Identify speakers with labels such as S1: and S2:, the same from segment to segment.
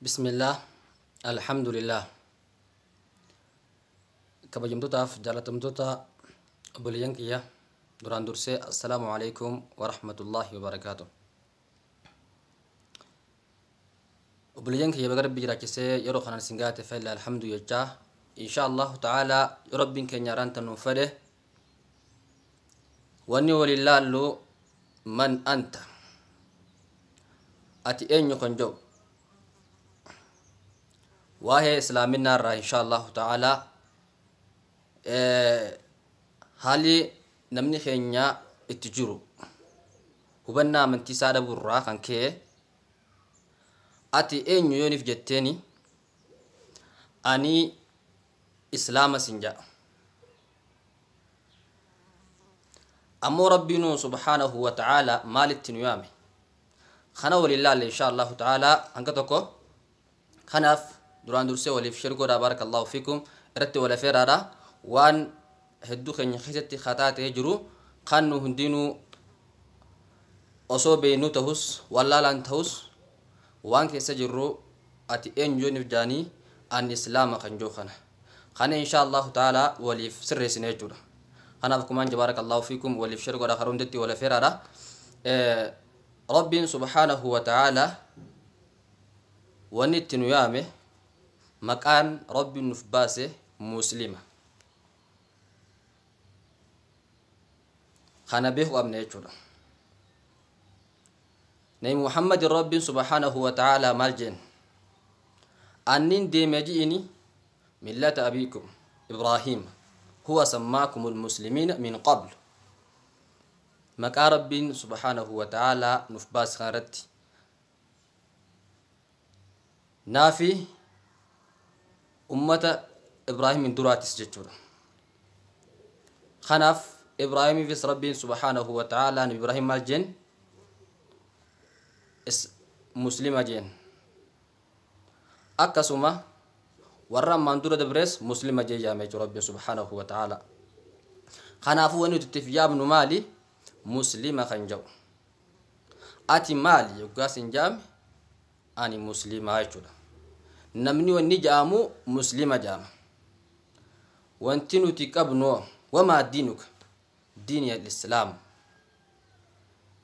S1: بسم الله الحمد لله kabajamtootaaf jaalatamtoota obboleeyyan kiyya duraan dursee assalaamu alaikum warahmatullaahi wabarakaatu. Obboleeyyan kiyya baga rabbi jiraachisee yeroo kanaan isin gaate fayla alhamdu jechaa insha allahu ta'aalaa yoo rabbiin keenya araan nuuf fedhe wanni waliin laallu man anta ati eenyu kan jedhu waa'ee islaaminaa irraa insha allahu ta'aalaa haalli namni keenya itti jiru hubannaa amantii isaa dhabuurraa kan ka'e ati eenyu yooniif jetteeni ani islaama sin jedha. Ammoo rabbiinu subhaanahu wa ta'aala maalitti nu yaame kana waliin laalle insha allahu ta'aalaa hanga tokko. Kanaaf duraan dursee waliif share godhaa barakallahu fiikum irratti wal affeeraadha. Waan hedduu keenya keessatti kataa ta'ee jiru kan nu hundinuu osoo beeknu ta'us wallaalaan ta'us waan keessa jirru ati eenyu yooniif jaanii ani islaama kan jiru kana kana insha allahu ta'aalaa waliif sirreessine jechuudha. Kanaaf kumaan barakallahu fiikum waliif share godhaa karaa hundatti wal affeeraadha. Rabbiin subhaanahu wa ta'aalaa wanni itti nu yaame maqaan rabbiin nuuf baase muslima. Kana beekuu qabna jechuudha. Nabi Muhammad rabbiin subhaanahu wa ta'aalaa maal jeen? Annin deeme ji'ini millata abiikum Ibraahim huwa sammaakum almuslimiina min qabl. Maqaa rabbiin subhaanahu wa ta'aalaa nuuf baase kanarratti naafi ummata Ibraahimin duraatis jechuudha. Kanaaf Ibraahimiifis rabbiin subhaanahu wa ta'aalaa nabi Ibraahim maal jeen? Muslima jeen. Akkasuma warra ammaan dura dabrees muslima jee yaame jechuudha rabbiin subhaanahu wa ta'aalaa. Kanaafuu wanni nuti ittiif yaamnu maali? Muslima kan jedhu. Ati maali yoggaas hin jaame ani muslimaa jechuudha. Namni wanni jaamu muslima jaama. Wanti nuti qabnu wamaa diinuka diini al-islaam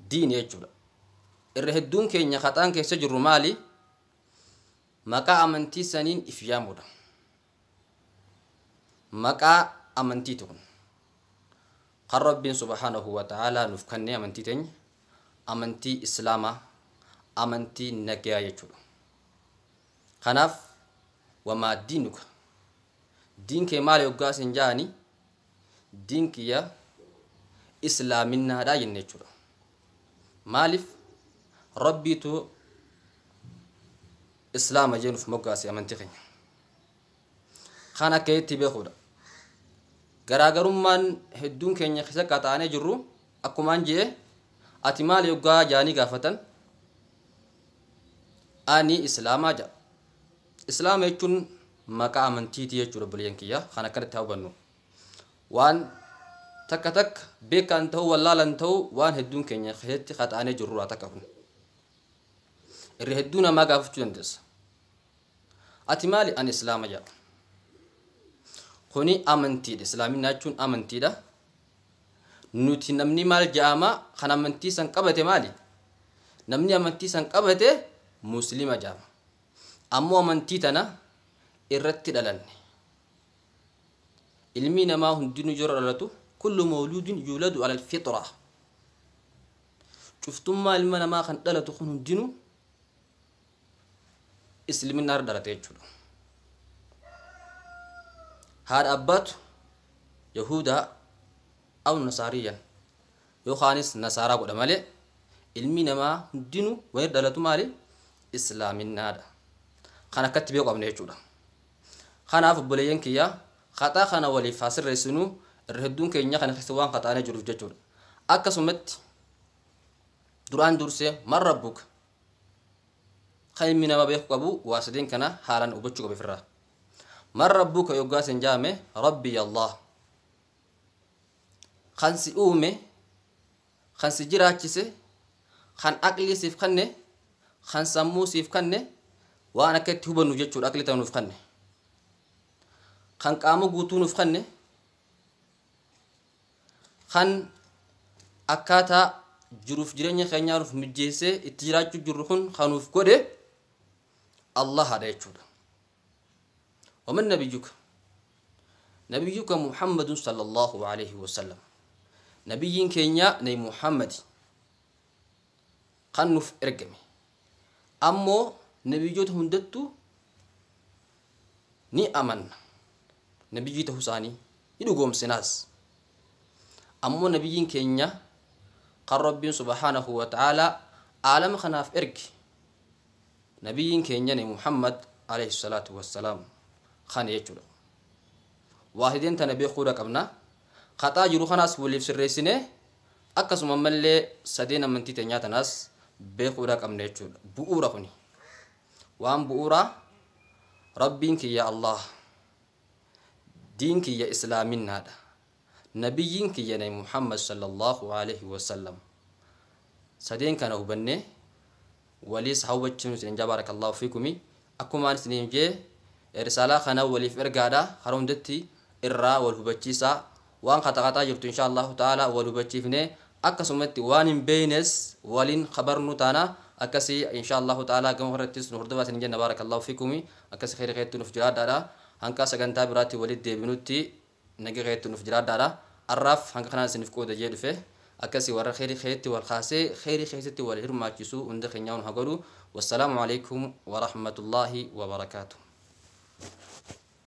S1: diini jechuudha. Irra hedduun keenya kaxaan keessa jirru maali? Maqaa amantii saniin if yaamudha. Maqaa amantiiti kun. Kan rabbiin subhaanahu wa ta'aalaa nuuf kennee amantii teenya amantii islaamaa amantii nagayaa jechuudha. Kanaaf wamaa diinuka diin kee maali yoggaas hin jaani diin kiyya islaaminaadha jenne jechuudha. Maaliif rabbiitu islaama jee nuuf moggaase amantii keenya. Kan akka itti beekuudha. Garaagarummaan hedduun keenya keessa qaxaanee jirru akkumaan jee ati maali yoggaa jaanii gaafatan ani islaamaa jedha. Islaama jechuun maqaa amantiiti jechuudha obboleeyyan kiyya kan akkanatti hubannu. Waan takka takka beekaan ta'uu wallaalan ta'uu waan hedduun keenya keessatti qaxaanee jirrudha takka kun. Irra hedduu namaa gaafachuu dandeessa. Ati maali? Ani islaama jedha. Kuni amantiidha. Islaaminaa jechuun amantiidha. Nuti namni maal jedhama kan amantii san qabate maali? Namni amantii san qabate muslima jedhama. Ammoo amantii tana irratti dhalanne. Ilmi namaa hundinuu yeroo dhalatu kullu mawluudin yuuladu ala alfitra. Cuftummaa ilma namaa kan dhalatu kun hundinuu islaminaa irra dhalate jechuudha. Haadha abbaatu Yahudaa aw Nasaariyyan yookaanis Nasaaraa godha malee ilmi namaa hundinuu wani dhalatu maali? Islaaminaadha. Kan akkatti beeku qabna jechuudha. Kanaaf obboleeyyan kiyya kaxaa kana waliif haa sirreessinuu irra hedduun keenya kana keessa waan qaxaanee jiruuf jechuudha. Akkasumatti duraan dursee man rabbuka kan ilmi namaa beeku qabu waa sadeen kana haalaan hubachuu qaba ofirraa. Man rabbuka yoggaas hin jaame rabbi Allah. Kan si uume, kan si jiraachise, kan aqlii siif kenne, kan sammuu siif kenne, Waan akka itti hubannu jechuudha aqli tana nuuf kanne. Kan qaama guutuu nuuf kanne, kan akkaataa jiruuf jireenya keenyaa nuuf mijeessee itti jiraachuu jirru kun kan nuuf godhe Allahadha jechuudha. ومن نبيك؟ نبيك محمد صلى الله عليه وسلم. نبيين كينيا ني محمد kan nuuf ergame. Ammoo nabiyyoota hundattuu ni amanna. Nabiyyii ta'uu isaanii ni dhugoomsinaas. Ammoo nabiyyiin keenya kan Rabbiin subhaanahu wa ta'aalaa aalama kanaaf erge nabiyyiin keenya ni Muhammad alayhi salaatu wassalaam kana jechuudha. Waahideen tana beekuudha qabna. Qaxaa jiru kanaas waliif sirreessinee akkasuma mallee sadeen amantii teenyaa tanaas beekuudha qabna jechuudha. Bu'uura kuni waan bu'uuraa Rabbiin kiyya Allah, diin kiyya islaaminaadha, nabiyyiin kiyya nabi Muhammad sallallahu alaihi wasallam. Sadeen kana hubannee waliis haa hubachiisnu isin jaa. Baarakallahu fiikumi. Akkumaan isiniin jee risaalaa kana waliif ergaadha. Karaa hundatti irraa wal hubachiisaa. Waan qaxaqaxaa jirtu insha Allahu ta'ala wal hubachiifnee akkasumatti waan hin beeynes waliin kabarnu taana. Akkasii insha Allahu ta'ala gama irrattis nu hordofaa isin jenna. Baarakallahu fiikumi. Akkasi khayri keetti nuuf jiraadhaadha. Hanga sagantaa biraatti walitti deebinutti naga keetti nuuf jiraadhaadha. Arraaf hanga kanaan isiniif qooda jee dhufe. Akkasii warra khayri keetti wal kaasee khayri keessatti wal hirmaachisu hunda keenyaa nu haa godhu. Wassalaamu alaikum warahmatullaahi wabarakaatuh.